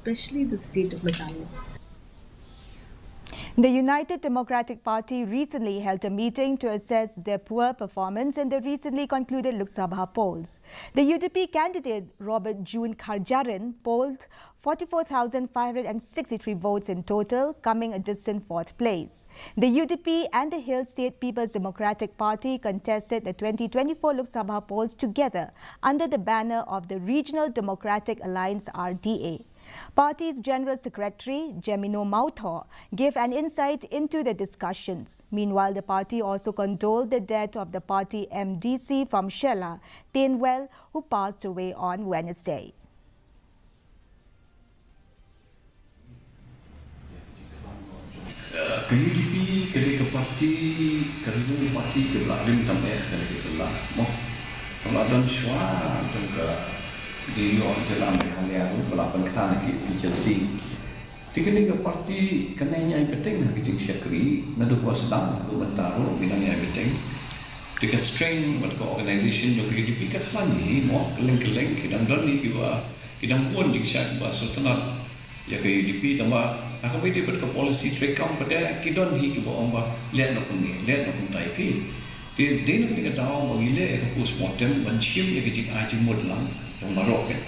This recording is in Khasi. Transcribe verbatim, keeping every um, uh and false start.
especially the state of Meghalaya. The United Democratic Party recently held a meeting to assess their poor performance in the recently concluded Lok Sabha polls. The U D P candidate Robert June Kharjarin polled forty-four thousand five hundred sixty-three votes in total, coming a distant fourth place. The U D P and the Hill State People's Democratic Party contested the twenty twenty-four Lok Sabha polls together under the banner of the Regional Democratic Alliance, R D A. Party's General Secretary, Jemino Mawthaw, gave an insight into the discussions. Meanwhile, the party also condoled the death of the party M D C from Shella, Tien Well, who passed away on Wednesday. Ka U D P ka dei ka parti, ka dei ka parti ka la rim tam eh ka dei ka jylla mo. Ka la don shwa jong ka dei ïoh jylla Meghalaya ruh ka la pynkha na ki A P H L C. Te kane ka parti ka nang ïai bteng ha ka jingshakri naduh ba sdang haduh mynta ruh ki nang ïai bteng. Te ka strength bad ka organisation jong ka U D P ka khlaiñ hi mo, kylleng kylleng ki dang don hi kiba ki dang bun jingshai ba sngewtynnat ïa ka U D P tangba ha kaba ïadei bad ka policy treikam pat ki don hi kiba ong ba leh noh kumne leh noh kumtai phi. Te dei na kane ka daw ba ngi leh ïa ka postmortem ban shim ïa ka jingai jingmut lang jong baroh eh.